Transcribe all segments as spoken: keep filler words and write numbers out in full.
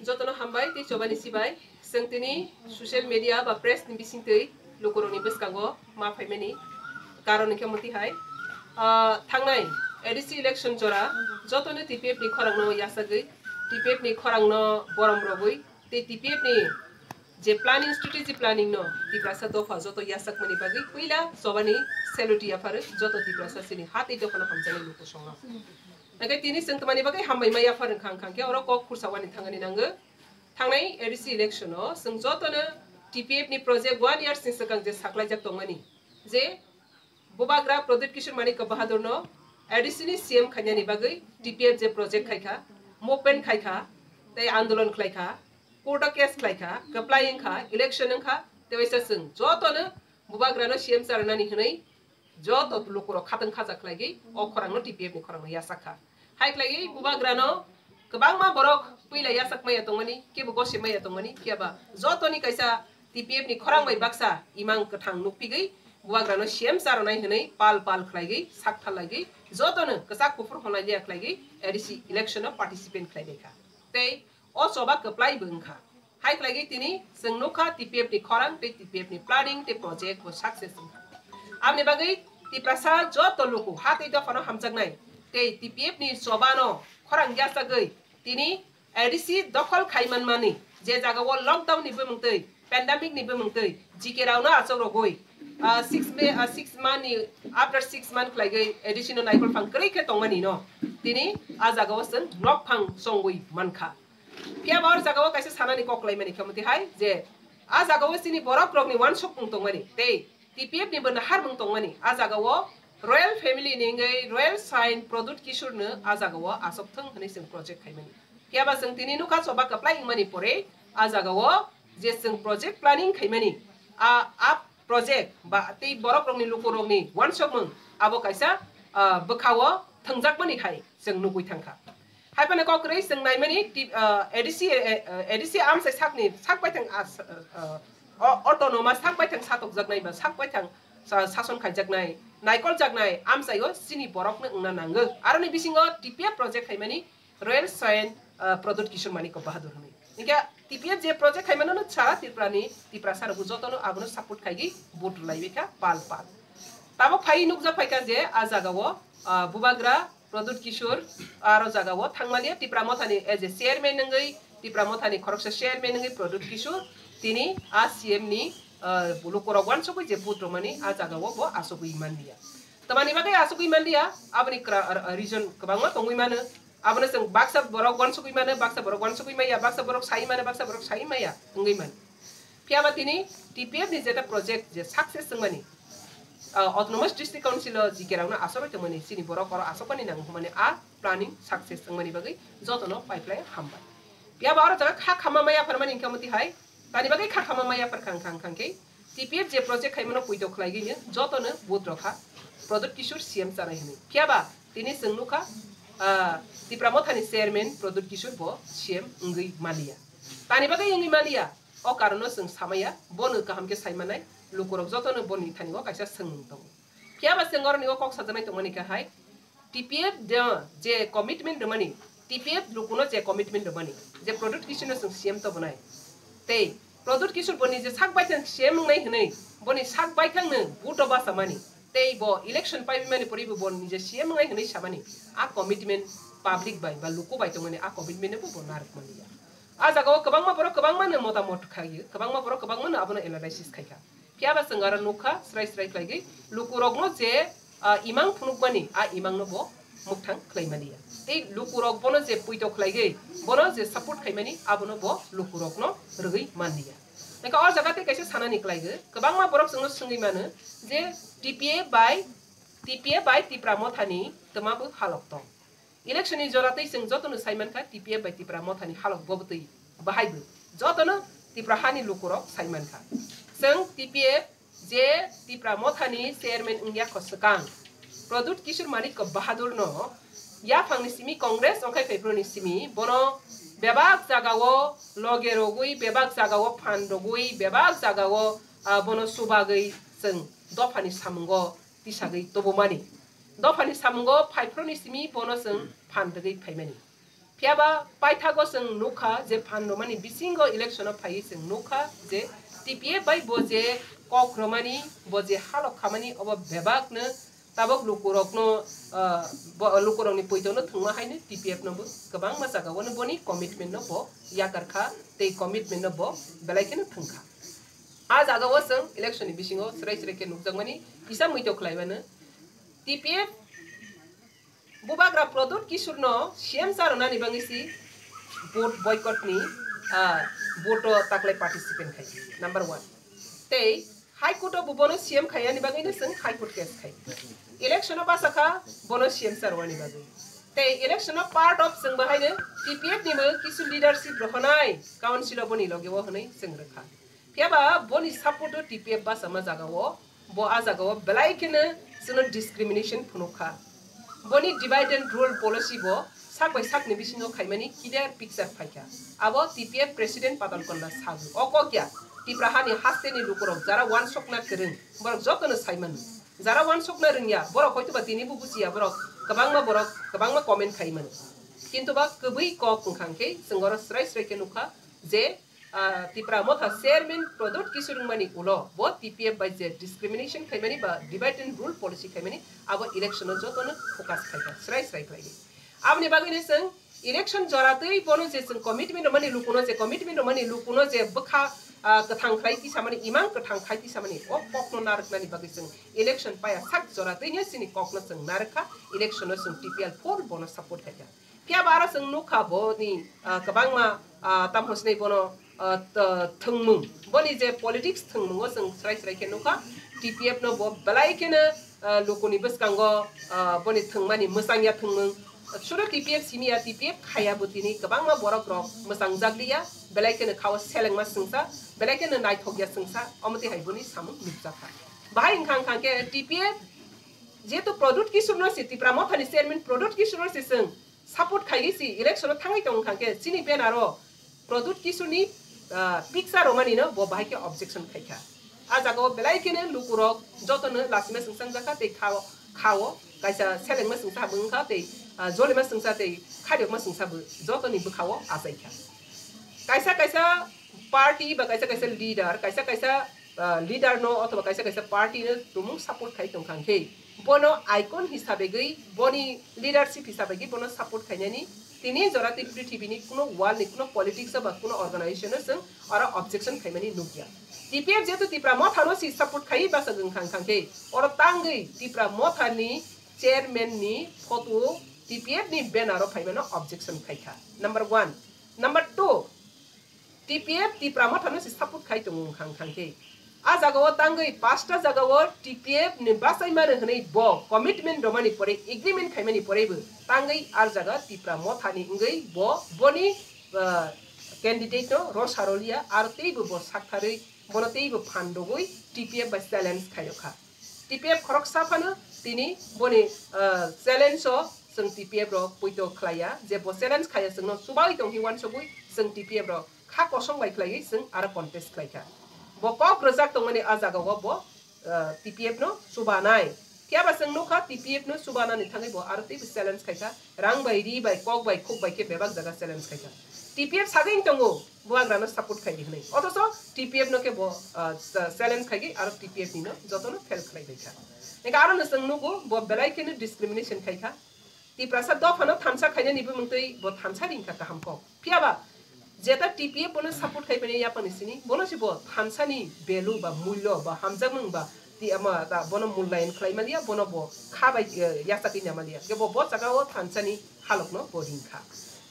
Jotono hambai tei chobani sibai. Chwng tini social media ba press ni bisingtwi lukurokni bwskango ma phaimani karon hwnkhe mwtwi hai, ah, thangnai A D C election jora jotono T P F ni khorangno yasagwi, T P F ni khorangno borom rogwi tei T P F ni je planning, strategy planning no Tiprasa dopha joto yasakmani bagwi puila chobani salute yapharo joto Tiprasa chini ha tei dophano hamjaknai lukusongo. Hwnkhe tini chwng tongmani bagwi hambai ma yaphar wngkha, wngkha khe oro kok khursa wani thangani nango. Thangnai A D C election o chwng jotono T P F ni project one years ni swkang je saklaijak tongmani, je Bubagra Pradyut Kishore Manik Bahadur no A D C ni C M khainani bagwi T P F je project khaikha, movement khaikha, tei andolon khlaikha, court o case khlaikha, kwplai wngkha, election wngkha, tei waisa chwng jotono Bubagra no C M charwnani hwnwi joto lukurok khatang khaja khlaigwi o khorangno T P F ni khorangno yachak kha. Hai khlaigwi Bubagrano kwbangma borok puila yachak maya tongmani, kebo gose maya tongmani, phiya ba jotoni kaisa T P F ni khorang bai baksa imang kwthang nukpigwi Bubagrano C M charwnai hwnwi pal pal khlaigwi sak thalaigwi jotono kwchak kuphur honlai liya khlaigwi A D C election o participant khlai lai kha. Tei o choba kwplai bo wngkha. Hai khlaigwi tini chwng nukha T P F ni khorang tei T P F ni planning tei project bo success wngkha. Aboni bagwi Tiprasa joto luku ha tei dophano hamjaknai tei T P F ni chobano khorang yachagwi tini A D C dokhol khai manmani je jagao lockdown ni bumungtwi, pandemic ni bumungtwi G K rokno achuk rogwi, ah, six May, ah, six month ni, after six month khlaigwi A D C no naikol phang kwrwi khe tongmani no tini a jagao chwng nok phang chongwi mankha. Phiya ba o jagao kaisa sanani kok laimani khe mwtwi hai je a jagao chini borok rokni wansukmung tongmani tei T P F ni bo naharmung tongmani a jagao royal family ni wngwi royal saint Pradyut Kishore no a jagao asok thung hwnwi chwng project khaimani. Phiya ba chwng tini nukha choba kwplai wngmani pore a jagao je chwng project planning khaimani a, a project ba tei borok rokni luku rokni wansukmung abo kaisa, ah, bwkhao thwngjakmani hai chwng nugwi thangkha. Hai phano kok kwrwi chwng naimani ti-, ah, A D C, eh, eh, A D C amchai sakni sak baithang as-, ah, ah, o-, autonomous sak baithang satokjaknai ba sak baithang sa-, sason khaijaknai, naikoljaknai amchaio chini borokno wngna nango. Aroni bisingo T P F project khaimani Royal Saint, ah, Pradyut Kishore Manik Bahadur hwnwi. Hingkhe T P F je project khaimano no sa Tripura ni, Tiprasa rokbo jotono abono support khaigwi vote rwlaiwi kha pal pal. Tabok phai nukjak phaikha je a jagao, ah, Bubagra Pradyut Kishore aro jagao thangmaliya Tipra Mothani as a chairman wngwi, Tipra Mothani khoroksa chairman wngwi Pradyut Kishore tini a C M ni, ah, lukurok wansugwi je vote rwmani a jagao bo asugwi manliya. Tamani bagwi asugwi manliya, aboni kra-, ah, reason kwbangma tongwi mano. Abono chwng baksa borok wansugwi mano, baksa borok wansugwi maya, baksa borok sai mano, baksa borok sai maya wngwi mano. Phiya ba tini T P F ni jeta project je success wngmani, ah, Autonomous District Council o G K rokno asogwi tongmani, chini borok oro asokmani nango hwnmani a planning success wngmani bagwi jotono paiplai hambai. Phiya ba oro jaga kha khama maya pharmani hwnkhe mwtwi hai, tani bagwi kha khama maya pharkha wngkha, wngkha khe T P F je project khaimano poito khlaigwino jotono vote rokha Pradyut Kishore C M chanai hwnwi. Phiya ba tini chwng nukha, ah, Tipra Mothani chairman Pradyut Kishore bo C M wngwi maliya. Tani bagwi wngwi maliya, o karono chwng samaya, bono kaham khe saimanai, lukurok jotono boni thani o kaisa swngmung tongo. Phiya ba chwng oroni o kok sajaknai tongmani khe hai, T P F de je commitment rwmani, T P F lukuno je commitment rwmani, je Pradyut Kishore no chwng C M tobonai. Tei Pradyut Kishore bo nije sak baithang C M wngnai hwnwi, boni sak baithang no vote o bachamani. Tei bo election paibimani poribo bo nije C M wngnai hwnwi samani. A commitment public bai ba luku bai tongmani a commitment no bo narwkmani ya. A jagao kwbangma borok kwbangma no motamot khaio, kwbangma borok kwbangma no abono analysis khaikha. Phiya ba chwng aro nukha, srai srai khlaigwi lukurokno je, ah, imang phunukmani, a imangno bo mukthang khlaimani ya. Tei lukurok bono je poito khlaigwi, bono je support khaimani, abono bo lukurokno rwgwi manliya. Hwnkhe o jaga tei kaisa sanani klaigo, kwbangma borok chwngno swngwi mano je T P F bai, T P F bai Tipra Mothani twma bo halok tong. Election ni jora tei chwng jotono sai mankha T P F bai Tipra Mothani halok bo bwtwi bahai bo jotono Tipra hani lukurok sai mankha. Chwng T P F je Tipra Mothani chairman wngya kho swkang Pradyut Kishore Manik Bahadur no yaphang ni simi Congress ongkhai phaiphru ni simi bono bebak jagao loge rogwi, bebak jagao phan rogwi, bebak jagao, ah, bono subagwi chwng dophani samungo tisagwi tubumani. Dophani samungo phaiphroni simi bono chwng phan rwgwi phaimani. Phiya ba paithago chwng nukha je phan rwmani bisingo election-o phaiwi chwng nukha je T P F bai bo je kok rwmani, bo je halok khamani, obo bebakno tabok lukurokno, ah, bo, lukurokni poitono thwngma haino T P F no bo kwbangma jagao no boni commitment no bo yakar kha, tei commitment no bo belai kheno thwng kha. A jagao chwng election ni bisingo chwrai chwrai khe nukjakmani kisa muitok khlai mano. T P F Bubagra Pradyut Kishore no C M cha rwnani bagwi si vote boycott ni, ah, vote o taklai participant khai. Number one. Tei High Court o bo bono C M khai ani bagwi no chwng High Court case khai. Election o basa kha bono C M cha rwnani bagwi. Tei election o part of chwng bahai no T P F ni bo kisu leadership rohonai council o boni loge o hwnwi chwng rwkha. Phiya ba boni support o T P F bachama jaga o, bo a jaga o belai kheno chwngno discrimination phunuk kha. Boni divide and rule policy bo sak bai sakni bisingo khaimani clear picture phai kha. Abo T P F president Patal Kanda sago. O kok ya Tipra hani haste ni lukurok jara wansokna kwrwng, borok jotono sai mano. Jara wansokna rwngya, borok hoytoba tini bo bujiya, borok kwbangma borok kwbangma comment khai mano. Kintu ba kwbwi kok wngkha hwnkhe chwng oro srai srai khe nukha je ah, Tipra Motha chairman Pradyut Kishore wngmani ulo bo T P F bai je discrimination khaimani ba divide and rule policy khaimani abo election o jotono focus khaikha, srai srai khlaidi. Aboni bagwino chwng election joratwi bono je chwng commitment rwmani lukuno je commitment rwmani lukuno je bwkha, ah, kwthang khlai tisamani, imang kwthang khai tisamani o kokno narwknani bagwi chwng election paya sak joratwino chini kokno chwng narwkha, election o chwng T P L full bono support khaikha. Phiya ba aro chwng nukha boni, ah, kwbangma, ah, tamo hwnwi bono, ah, t-, thwngmung. Boni je politics thwngmungo chwng srai srai khe nukha, T P F no bo belai kheno, ah, lukuni bwskango, ah, boni thwngmani mwchangya thwngmung. Sudo T P F simi ya, T P F khaya bo tini kwbangma borok rok mwchangjakliya, belai kheno khao selengma swngsa, belai kheno naithokya swngsa, omo twi hai boni samung nukjakha. Bahai wngkha wngkha khe T P F jehetu Pradyut Kishore no se, Tipra Mothani chairman Pradyut Kishore no se chwng support khaiwi si election o thangwi tong kha khe chini banner o Pradyut Kishore ni, ah, picture rwmani no bo bahai khe objection khai kha. A jaga o belai kheno lukurok jotono lasima swngsa wngjakha tei kha o, kha o kaisa selengma swngsa bo wngkha tei, ah, jolima swngsa tei khadiokma swngsa bo jotoni bwkha o achai kha. Kaisa kaisa party ba kaisa kaisa leader, kaisa kaisa, ah, leader no othoba kaisa kaisa party no tumung support khai tong kha khe, bono icon hisabegwi, boni leadership hisabegwi bono support khainani tini jora tei prithibini kuno world ni kuno politics ba kuno organization o chwng oro objection khaimani nukya. T P F jehetu Tipra Motha no si support khai bachajwng kha khe oro tangwi Tipra Motha ni chairman ni photo T P F ni banner o phaimano objection khai kha. Number one. Number two. T P F Tipra Motha no se support khai tongo wngkha wngkha khe. A jaga o tangwi pasta jaga o T P F ni bachai mano hwnwi bo commitment romani pore, agreement khaimani pore bo tangwi ar jaga Tipra Motha ni wngwi bo boni, ah, candidate no rw sarolia, aro tei bo bo saktharwi bono tei bo phan rwgwi T P F bai challenge khai rw kha. T P F khoroksa phano tini boni, ah, challenge o chwng T P F rok poito khlaiya, je bo challenge khaiya chwngno chubai tong hi uansugwi chwng T P F rok kha kosong bai khlaiwi chwng aro contest khlaikha. Bo kok rwjak tongmani a jagao bo, ah, T P F no chubanai. Phiya ba chwng nukha T P F no chubanani thangwi bo aro teibo challenge khaikha. Rang bai, ri bai, kok bai, khuk bai khe bebak jaga challenge khaikha. T P F sagwi wng tongo, bubagrano support khaidi hwnwi. Othocho T P F no khe bo, ah, cha-, challenge khaigwi aro T P F ni no jotono fail khlai baikha. Hingkhe aro no chwng nugo, bo belai kheno discrimination khaikha. Tiprasa dophano thansa khainani bumung twi bo thansa ringkha kaham kok. Phiya ba jeta T P F bono support khai mani yapani sini, bono se bo thansani value ba mulyo ba hamjakmung ba ti ama ta bono mullayan khlai maliya, bono bo kha bai, eh, yachakwi na maliya. Khe bo, bo jaga o thansani halokno bo ringkha.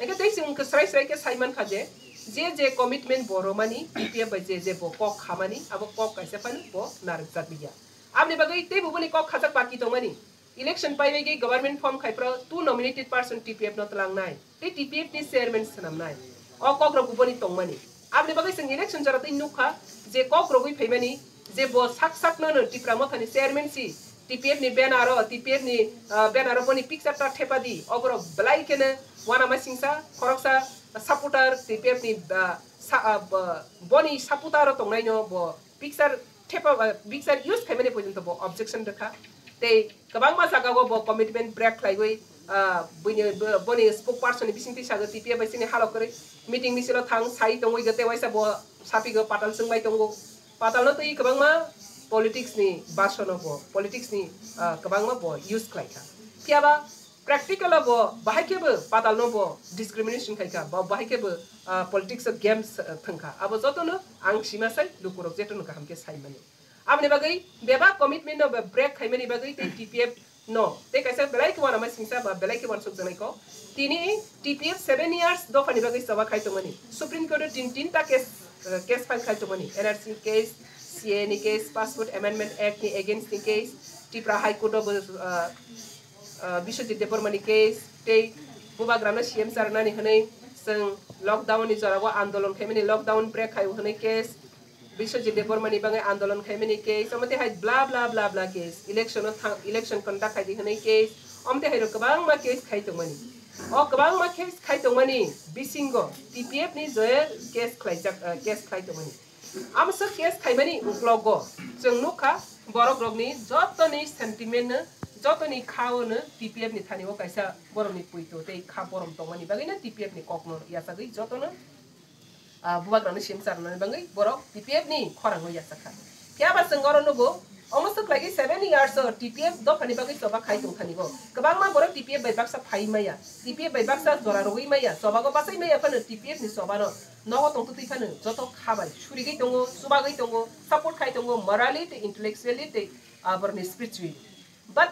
Hingkhe tei chwng khe srai srai khe sai mankha je, je je commitment bo romani T P F bai je je bo kok khamani, abo kok kaisa phano bo narwkjakliya. Aboni bagwi tei bo boni kok khajak baki tongmani. Election paibaigwi government form khai phro two nominated person T P F no twlangnai. Tei T P F ni chairman swnamnai. O kok rok boni tongmani. Aboni bagwi chwng election jora tei nukha je kok rogwi phaimani je bo sak sak no no Tipra Mothani chairman si T P F ni banner o, T P F ni, ah, banner o boni picture ta thepadi. Oborok belai kheno uanama singsa, khoroksa supporter T P F ni, ah, sa-, ah, bo-, boni supporter o tongnaino bo picture thepa, ah, picture use khaimani porjonto bo objection rwkha. Tei kwbangma jagao bo commitment break khlaiwi Ah, buini, bo-, boni spokesperson ni bisingtwi sago T P F bai chini halok kwrwi meeting misil o thang sai tongwi gete waisa bo sapigo patal chwngbai tongo. Patal no twi kwbangma politics ni basono bo, politics ni, ah, kwbangma bo use khlai kha. Phiya ba practical o bo bahai khe bo patal no bo discrimination khai kha, bo bahai khe bo, ah, politics o games, ah, thwng kha. Abo joto no ang sima sai lukurok jeto no kaham khe sai mani. Aboni bagwi bebak commitment no be break khaimani bagwi tei T P F no tei kaisa belai khe uanama singsa ba belai khe uansuk janai kok. Tini T P F seven years dophani bagwi choba khai tongmani. Supreme Court o tin, tinta case, eh, case file khai tongmani. N R C case, C A A ni case, Passport Amendment Act ni against ni case, Tripura High Court o bo, eh, eh, Biswajit Debbarma ni case, tei Bubagra no C M charwnani hwnwi chwng lockdown ni jora o andolon khaimani, lockdown break khai hwnwi case, Biswajit Debbarma ni bagwi andolon khaimani case, omo tei hai bla bla bla bla case, election o thang, election conduct khai di hwnwi case, omo tei hai rok kwbangma case khai tongmani. O kwbangma case khai tongmani bisingo T P F ni je case khlaijak, eh, case khlai tongmani. Amsa case khaimani uklogo chwng nukha borok rokni jotoni sentiment no, jotoni khao no T P F ni thani o kaisa borokni puito tei kha borom tongmani bagwi no T P F ni kokno yachagwi jotono ah, bubagrano C M charwnani bagwi borok T P F ni khorang no yachak kha. Phiya ba chwng oro nugo, omo swk lai seven years o T P F dophani bagwi choba khai tong thani go. Kwbangma borok T P F bai baksa phai maya, T P F bai baksa jora rwui maya, chobago bachai maya phano T P F ni choba no nogo tong twi phano joto kha bai surigwi tongo, chubagwi tongo, support khai tongo, morally tei intellectually tei, ah, borokni spiritually. But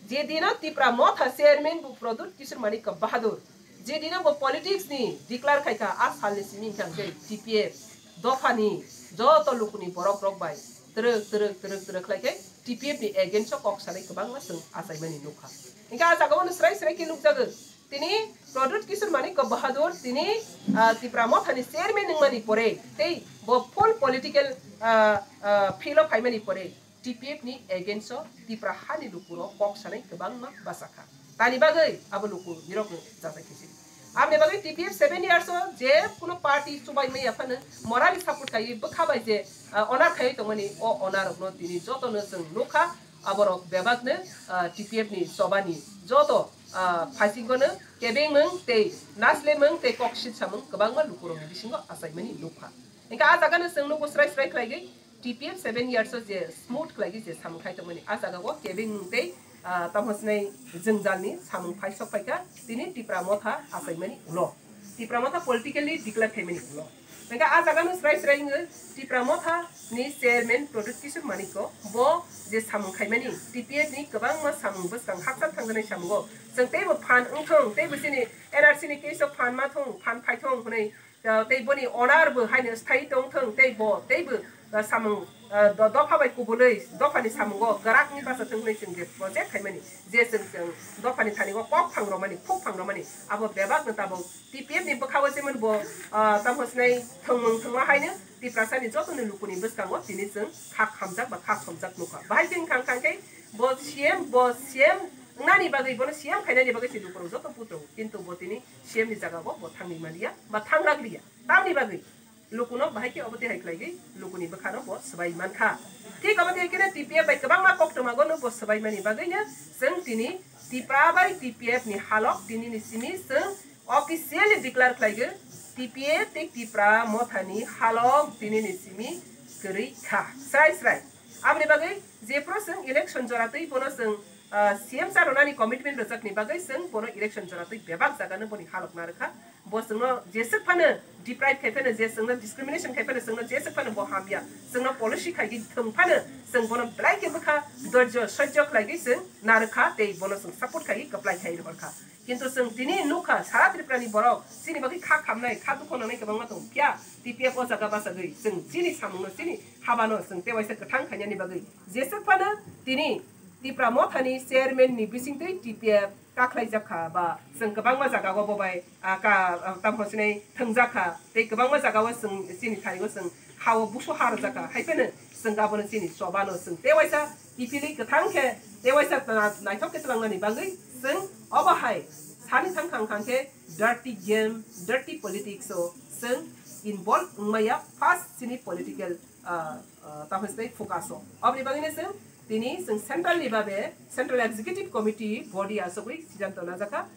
Je dino Tipra Motha chairman bo Pradyut Kishore Manik Bahadur, je dino bo politics ni declare khai kha, a salni simi hwnkhe T P F dophani joto lukuni borok rok bai twrwk twrwk twrwk twrwk khlai khe T P F ni against o kok sanai kwbangma chwng achaimani nukha. Hwnkhe a jaga o no srai srai khe nukjago, tini Pradyut Kishore Manik Bahadur tini, ah, Tipra Motha ni chairman wngmani pore tei bo full political, ah, ah, field o phaimani pore T P F ni against o Tipra hani lukurok kok sanai kwbangma bachakha. Tani bagwi abo luku nirok no jajai khe sini. Aboni bagwi T P F seven years o je kuno party chubai maya phano morally support khaiwi bwkha bai je, ah, onar khaiwi tongmani o onar rokno tini joto no chwng nukha, aborok bebak no, ah, T P F ni choba ni joto, ah, phaisingo no kebengmung tei naslemung tei kok sitsamung kwbangma lukurok ni bisingo achaimani nukha. Hwnkhe a jaga no chwng nugo srai srai khlaigwi T P F seven years o je smooth khlaigwi je samung khai tongmani, a jaga o kebengmung tei, ah, tamo sinai jwngjal ni samung phai sok phaikha, tini Tipra Motha achaimani ulo, Tipra Motha politically declare khaimani ulo. Hwnkhe a jaga no srai srai wngwi Tipra Motha ni chairman Pradyut Kishore Manik o bo je samung khaimani T P F ni kwbangma samung bwskang hakchal thangjaknai samungo chwng teibo phan wngthong, teibo chini N R C ni case o phan ma thong, phan phai thong hwnwi, ah, tei boni onar bo haino sthai tong thung, tei bo teibo, ah, samung, ah, do-, dopha bai kubulwi dophani samungo grakni basa thung hwnwi chwng je project khaimani, je chwng, chwng dophani thani o kok phang romani, khuk phang romani, abo bebak no tabok T P F ni bwkha o jemon bo, ah, tamo sinai thwngmung thwngma haino Tiprasa ni joto ni lukuni bwskango tini chwng kha khamjak ba kha somjak nukha. Bahai khe wngkha, wngkha khe bo C M, bo C M wngnani bagwi, bono C M khainani bagwi se lukurok joto putrung, kintu bo tini C M ni jaga o bo thangwi manliya ba thangrakliya. Tamni bagwi lukuno bahai khe obo tihai khlaigwi lukuni bwkhano bo swbai mankha. Thik obo tihai kheno T P F bai kwbangma koktwmago no bo swbai mani bagwino chwng tini Tipra bai T P F ni halok tini ni simi chwng officially declare khlaigwi T P F tei Tipra Mothani halok tini ni simi kwrwi kha. Srai srai. Aboni bagwi jephru chwng election jora twi bono chwng, ah, C M cha rwnani commitment rwjakni bagwi chwng bono election jora twi bebak jagano boni halok narwkha. Bo chwngno jeswk phano deprive khai phano, je chwngno discrimination khai phano, chwngno jeswk phano bo hamya, chwngno policy khaigwi thwng phano, chwng bono belai khe bwkha dorjo sojjo khlaigwi chwng narwkha tei bono chwng support khaigwi kwplai khai rohorkha. Kintu chwng tini nukha, sara Tripura ni borok chini bagwi kha khamnai, kha dukho nangnai kwbangma tongo, phiya T P F o jaga bachagwi chwng chini samungno, chini habano chwng tewaisa kwthang khainani bagwi jeswk phano tini Tipra Mothani chairman ni bisingtwi T P F kakhlaijak kha, ba chwng kwbangma jaga o bo bai, ah, ka, ah, tamo sinai thwngjak kha, tei kwbangma jaga o chwng chini thani o chwng ha o busu ha rwjak kha, hai phano chwng abono chini chobano chwng tewaisa kiphilwi kwthang khe tewaisa na-, naithok khe twlangnani bagwi chwng obo hai sani thang thang thang khe dirty game, dirty politics o chwng involve wngmaya first chini political, ah, ah, tamo sinai focus o. Oboni bagwino chwng Tini chwng central ni babe, Central Executive Committee body achugwi siddhanto najakha,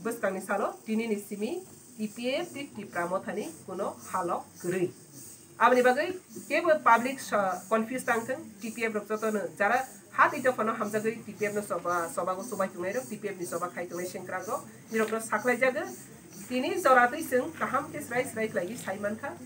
bwskangni salo tini ni simi T P F tei Tipra Mothani kuno halok kwrwi. Aboni bagwi kebo public sa-, confuse tang thung, T P F rok jotono jara ha tei dophano hamjagwi T P F no choba, chobago chubai tongnai rok, T P F ni choba khai tongnai sengkrak rok, nirok no saklai jago. Tini jora twi chwng kaham khe srai srai khlaiwi sai mankha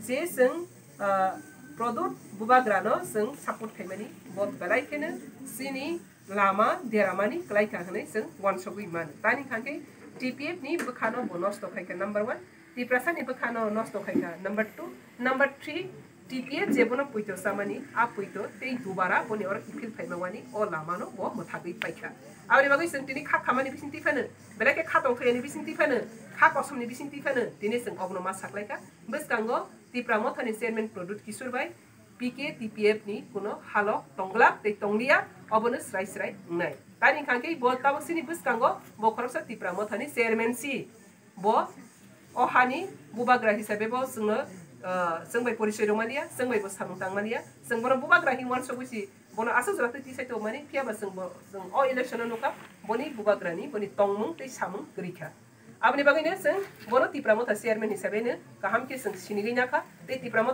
je chwng, ah, Pradyot Bubagra no chwng support khaimani bo belai kheno chini lama deramani kwlai kha hwnwi chwng uansugwi mano. Tani hwnkhe T P F ni bwkhano bo nosto khai kha number one, Tiprasa ni bwkhano nosto khai kha number two, number three, T P F je bono puito chamani, a puito tei dubara boni oro kiphil phaima wani o lamano bo mwthagwi pai kha. Aboni bagwi chwng tini kha khamani bising tiphano, belai khe kha tongthai yani bising tiphano, kha kosomni bising tiphano tini chwng obono ma saklai kha. Bwskango Tipra Mothani chairman Pradyot Kishore bai P K T P F ni kuno halok tongglak tei tongliya, obono srai srai wngnai. Tani hwnkhe bo tabuk sini bwskango bo khoroksa Tipra Mothani chairman si. Bo o hani bubagra hisabe bo chwngno, ah, chwng bai porichoi rwmaliya, chwng bai bo samung tangmaliya. Chwng bono bubagra hinwi uansugwi si bono aswk jora twi tisai tongmani, phiya ba chwng bo, chwng o election o nukha boni bubagrani boni tongmung tei samung kwrwi kha. Aboni bagwino chwng bono Tipra Motha chairman hisabe no kaham khe chwng sinigwi nakha tei Tipra Motha